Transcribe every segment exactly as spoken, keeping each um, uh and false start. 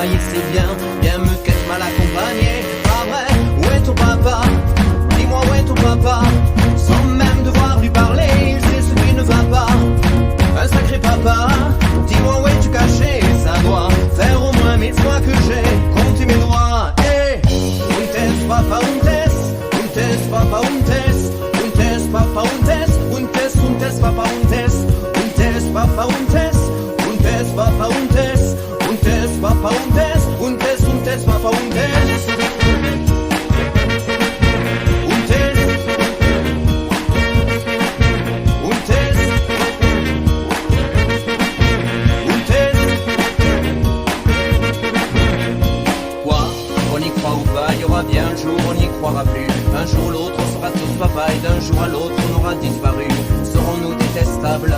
Il sait bien, bien mieux qu'être mal accompagné. Pas vrai, où est ton papa ? Dis-moi où est ton papa. Sans même devoir lui parler, il sait ce qui ne va pas. Un sacré papa, dis-moi où es-tu caché ? Ça doit faire au moins mille fois que j'ai compté mes doigts. Hé, où t'es, papa, où t'es ? Ontes, papa, ontes? Ontes, papa, ontes? Ontes, ontes, papa, ontes? Ontes, papa, ontes? Ontes, papa, ontes? Ontes, papa, ontes? Ontes, ontes, papa, ontes? Ontes, ontes, ontes? Quoi ? On y croit ou pas, il y aura bien un jour, on n'y croira plus. Un jour ou l'autre, on sera tous papa et d'un jour à l'autre, on aura disparu. Serons-nous détestables ?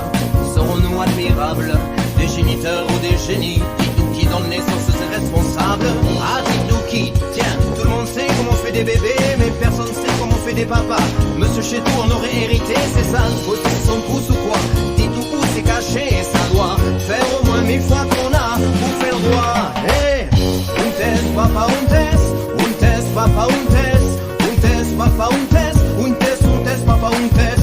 Serons-nous admirables ? Des géniteurs ou des génies ? Dites-nous qui donne naissance aux irresponsables. Ah, dites-nous qui ? Tiens, tout le monde sait comment on fait des bébés, mais personne sait comment on fait des papas. Monsieur Chétou en aurait hérité, c'est ça, faut sucer son pouce ou quoi ? Dites-nous où c'est caché, ça doit faire au moins mille fois qu'on a bouffé le doigt. Hé, ontes, papa, ontes? Ontes, papa, ontes? Ontes, papa, ontes? Ontes, ontes, papa, ontes?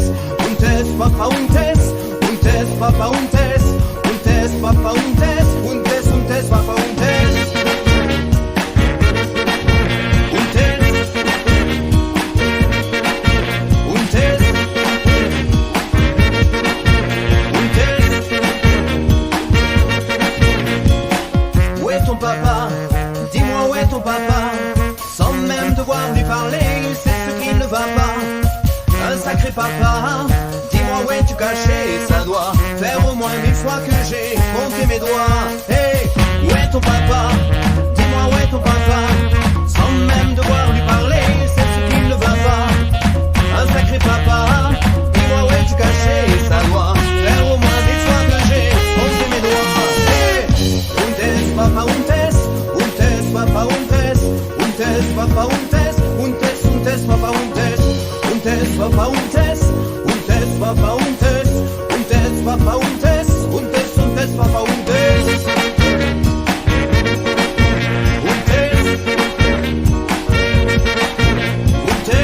Ontes, papa, ontes? Ontes, papa, ontes? Ontes, papa, ontes? Ontes, ontes, papa, ontes? Ontes, ontes, ontes? Où est ton papa ? Dis-moi où est ton papa ? Sans même devoir lui parler, il sait ce qui ne va pas. Un sacré papa, dis-moi où es-tu caché ? Ça doit faire au moins mille fois que j'ai compté mes doigts. Hé, où est ton papa ? Dis-moi où est ton papa ? Sans même devoir lui parler, il sait ce qui ne va pas. Un sacré papa, dis-moi où es-tu caché ? Ça doit faire au moins mille fois que j'ai compté mes doigts. Hé, ontes, papa, ontes? Ontes, papa, ontes? Ontes, papa, ontes? Ontes, ontes, papa, ontes? Ontes, papa, ontes? Ontes, papa, ontes? Ontes, papa, ontes? Ontes, ontes, papa, ontes? Ontes, ontes, ontes?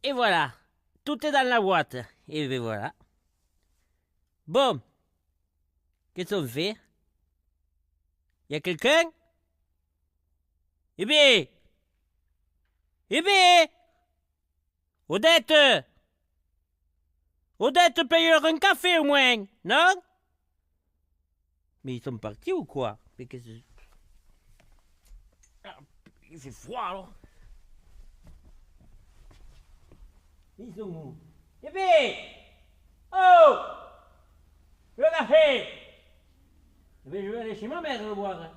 Et voilà, tout est dans la boîte. Et ben voilà. Bon, qu'est-ce qu'on fait ? Y a quelqu'un ? Eh bien, eh bien, Odette ! Odette, paye-leur un café au moins, non ? Mais ils sont partis ou quoi ? Mais qu'est-ce que... Ah, il fait froid, alors. Ils sont où ? Pépé ! Oh ! Le café ! Eh bien, je vais aller chez ma mère le boire.